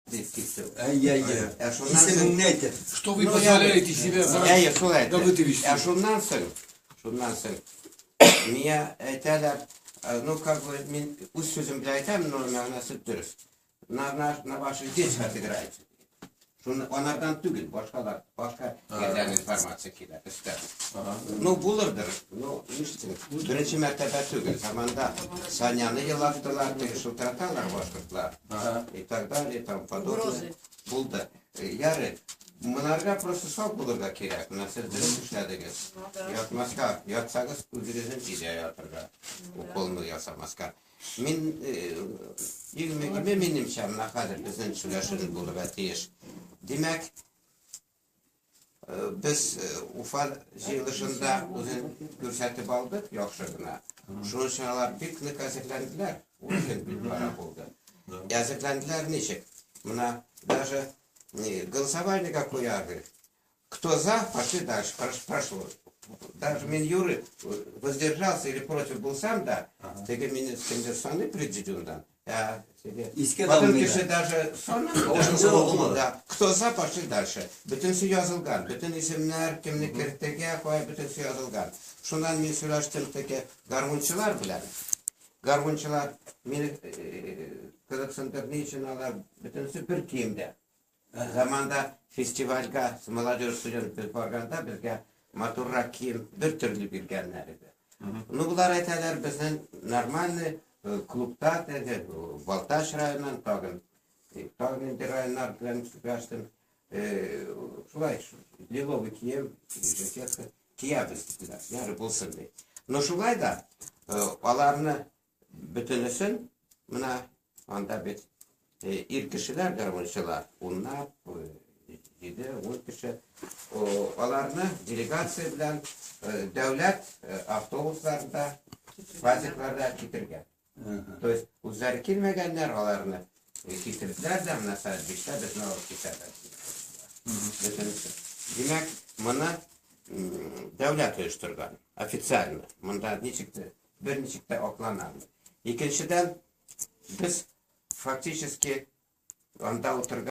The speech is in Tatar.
Дип китте. Әйе, әйе. Ә шуннан соң Исемеңне әйтеп. Что вы Ну, позволяете себе Әйе, шулай да әйтте. выдавить? Ә шуннан соң миңа әйтәләр, ну, как бы, мин үз сүзем белән әйтәм, но мәгънәсе дөрес. На ваших детях отыграете. Шуны анардан түгел, башкалар, башка yerдән информация килә, өстән. Ну, булырдыр, ну, нишлисең? Беренче мәртәбә түгел. Заманда Саняны елаттылар, теге шылтыраталар башкортлар. И так далее, и тому подобное. Угрозы. Булды. Ярый. Монарга просто сак булырга кирәк. Менә сез дөрес эшләдегез. Ятмаска, ятсагыз, үзегезнең өйдә ятырга. Уколны ясамаска. Мин иң мөһиме минемчә, менә хәзер безнең сөйләшү булырга тиеш. Димәк, без Уфа җыелышында үзен күрсәтеп алдык яхшы гына. Шуның өчен алар бик нык әзерләнделәр. Ул бик бара булды. Әзерләнделәр ничек? Менә даже голосование какое куяды. Кто за, пошли дальше, прошло. Даже мин Юрий воздержался или против был сам, да, теге мине кемдер саный президиумдан. Я себе. Искә Потом алмыйлар. кеше даже санамый. Тавышын сала алмады. Да. Кто за, пошли дальше. Бөтенесе язылган. Бөтен исемнәр, кемне кертергә, кая, бөтенесе язылган. Шуннан мин сөйләштем теге гармунчылар белән. Гармунчылар мине кызыксындырды, ни өчен алар бөтенесе бер киемдә. Заманда фестивальгә молодежь студент без барганда безгә матуррак кием бер төрле биргәннәр иде. Ну, болар әйтәләр, безнең нормальный клубта теге Балтач районыннан тагын тагын инде районнар белән сөйләштем. Шулай лиловый кием, жакетка киябез диделәр. Ярый, булсын ди. Но шулай да аларны бөтенесен менә анда бит ир кешеләр, гармунчылар, унлап, 7-10 кеше, аларны делегация белән дәүләт автобусларында, пазикларда китергән. То есть үзләре килмәгәннәр, аларны китерделәр дә, менә сәгать 5тә безне алып китәләр. Бөтенесе. Димәк, моны дәүләт оештырган, официально. Монда ничек тә, берничек тә аклана. Икенчедән, без фактически анда утырган